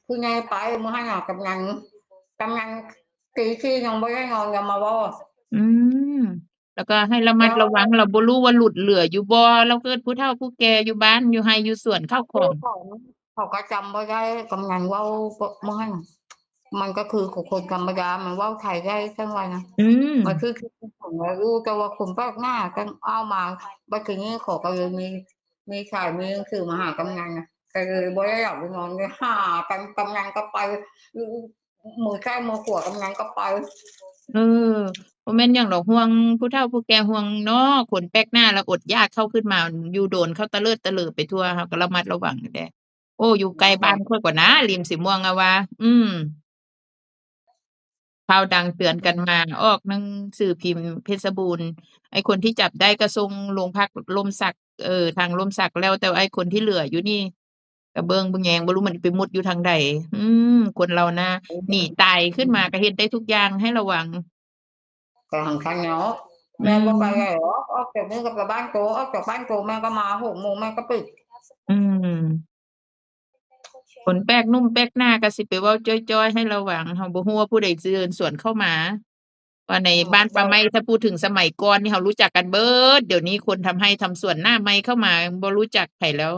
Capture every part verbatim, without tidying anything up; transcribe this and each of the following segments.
ผู้ใหญ่ไปมื้อหั่นน่ะ กำนัน กำนันตีสี่ยังบ่ได้นอน ยังมาเว้า อืม แล้วก็ให้ระมัดระวัง เว้า เราบ่รู้ว่าหลุดเหลืออยู่บ่ แล้วก็ผู้เฒ่าผู้แก่อยู่บ้าน อยู่ไร่อยู่สวน ข้าวของ เขาก็จำบ่ได้ กำนันเว้า บ่ มื้อหั่น มันก็คือคนธรรมดา มันเว้าไทยได้จั่งว่านะ อืม มันคือ คือคนของเรารู้ แต่ว่าคนแปลกหน้าจั่งเอามา บัดทีนี้เขาก็เลยมี มีสาย มีหนังสือมาหากำนันนะ ก็เลยบ่ได้หลับได้นอนเลย หากัน กำนันก็ไป มือซ้ายมือขวากำนันก็ไป เออ บ่แม่นหยังดอก ห่วงผู้เฒ่าผู้แก่ ห่วงเนาะ คนแปลกหน้า แล้วอดอยากเข้าขึ้นมา อยู่โดนเขาตะเลิดตะเหลอไปทั่ว เฮาก็ระมัดระวังแหน่ โอ้ อยู่ใกล้บ้านข้อยกว่านะ ริมสีม่วงอะว่า อืม ข่าวดังเตือนกันมา ออกหนังสือพิมพ์เพชรบูรณ์ ไอ้คนที่จับได้ก็ส่งโรงพักล่มสัก เออ ทางล่มสักแล้ว แต่ว่าไอ้คนที่เหลืออยู่นี่ ก็เบิ่งบ่แยง บ่รู้มันไปมุดอยู่ทางใด อืม คนเรานะ อืม หนีตายขึ้นมา อืม ก็เฮ็ดได้ทุกอย่าง ให้ระวัง ก็สำคัญเนาะ อืม แม่บ่ไปไหนหรอก ออกจากนี่ก็ไปบ้านโต ออกจากบ้านโตแม่ก็มา หกโมงแม่ก็ปิด อืม คนแปลกหนุ่มแปลกหน้าก็สิไปเว้าจ้อยๆ ให้ระวัง เฮาบ่ฮู้ว่าผู้ใดสิเดินสวนเข้ามา ว่าใน อืม บ้านป้าไม้ ถ้าพูดถึงสมัยก่อนนี่เฮารู้จักกันเบิด เดี๋ยวนี้คนทำไร่ทำสวนหน้าไม้เข้ามา บ่รู้จักไผแล้ว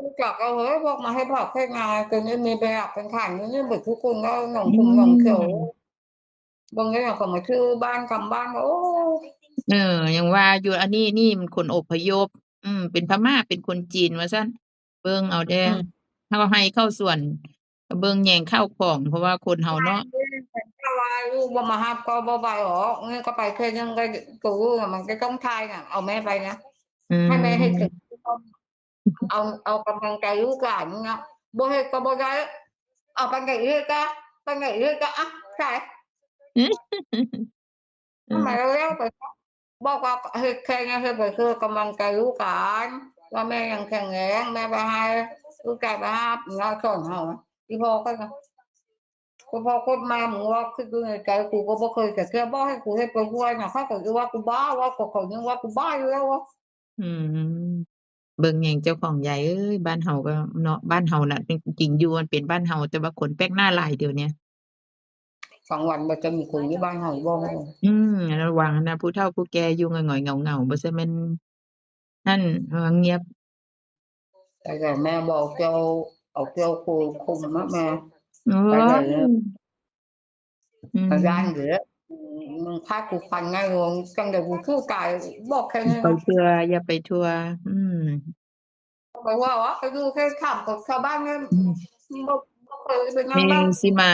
รู้จักเอาเฮ้ย พวกมาให้ผักให้นา จนได้มีเป็นหลักเป็นฐาน นี่เบิดทุกคนก็หนอง อืม คุมหนองเขียว บางอย่างก็มาชื่อบ้านคำบ้าน โอ้ เออ ยังว่าอยู่ อันนี้นี่มันคนอพยพ อืม เป็นพม่า เป็นคนจีนว่าซั่น เบิ่งเอาแด่ อืม เฮาให้เข้าสวน ก็เบิ่งแยงข้าวของ เพราะว่าคนเฮาเนาะ ถ้าว่าลูกบ่มารับก็บ่ไปหรอก นี่ก็ไปเทื่อนึงก็ ตัวลูกน่ะมันก็ต้องถ่ายน่ะ เอาแม่ไปนะ อืม ให้แม่เฮ็ดเสร็จ เอา เอากำลังใจลูกหลานนี่นะ บ่เฮ็ดก็บ่ได้ เอาไปไหนเฮ็ดก็ ไปไหนเฮ็ดก็ อ่ะ ใส่ อืม ทำไมเราเลี้ยงไป บอกว่าเฮ็ดแค่นี้ เฮ็ดไปคือกำลังใจลูกหลาน ว่าแม่ยังแข็งแรง แม่ไปหาลูกชายไปหา เนาะ สอนเฮา อีพ่อก็นะ กูพ่อโคตรมา มึงว่าคิดดูในใจ กูก็บ่เคยจะเชื่อ บอกให้กูเฮ็ดไปด้วยนะ เขาก็สิว่ากูบ้า ว่าก็เขายังว่ากูบ้าอยู่แล้ววะ อืม เบิ่งแยงเจ้าของ ยายเอ้ย บ้านเฮาก็เนาะ บ้านเฮาน่ะ จริงๆ อยู่มันเป็นบ้านเฮา แต่ว่าคนแปลกหน้าหลายเดี๋ยวเนี้ย กลางวันมันจะมีคนอยู่บ้านเฮาบ่ อืม ระวังนะ ผู้เฒ่าผู้แก่อยู่หงอยๆ เหงาๆ บ่ใช่แม่น นั่น ระวังเงียบ แต่แม่บอกเจ้า เอาเจ้าโคคุมนะแม่ โอ้ย ไปเลย อืม ก็ย่านอยู่แล้ว อืม มึงฆ่ากูฟันไง มึงจังเดี๋ยวกูสู้ตาย บอกแค่นี้นะ อย่าไปทั่ว อย่าไปทั่ว อืม ไปว่า ว่าไปดูแค่ถามกับชาวบ้านเนี่ย อืม บ่ บ่เคยไปนั่งบ้าน แม่สิมา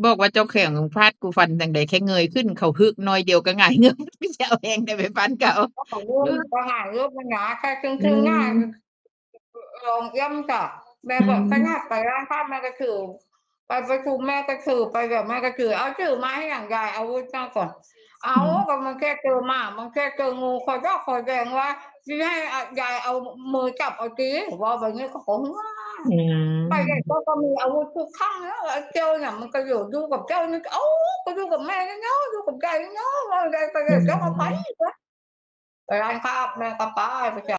บอกว่าเจ้าแข้งฟาดกูฟันจังใด แค่เงยขึ้นเขาฮึกหน่อยเดียวก็หงายเงิบ สิเอาแฮงใดไปฟันเขา ก็หงายเงิบ ก็หงายเงิบมันหนา แค่ครึ่งๆ อืม หน้า ลองเอี้ยมจ้ะ แม่บอก อืม ขนาดไปร้านข้าวแม่ก็ถือ ไปประชุมแม่ก็ถือ ไปแบบแม่ก็ถือ เอาถือมาให้อย่างยาย อาวุธมาก่อน เอา อืม ก็มันแค่เจอหมา มันแค่เจองู ขอดอกขอแดงว่า สิให้ อ่ะ ยายเอามือจับเอาตี ว่าแบบนี้ก็คงว่า อืม ไปไหนก็ ก็มีอาวุธทุกครั้งแล้ว ไอ้เจ้าเนี่ยมันก็อยู่ อยู่กับเจ้านี่ เอ้า ก็อยู่กับแม่นี่เนาะ อยู่กับยายนี่เนาะ ว่ายายไปไหน อืม เจ้าก็ไป ไปร้านข้าวแม่ก็ไป ไป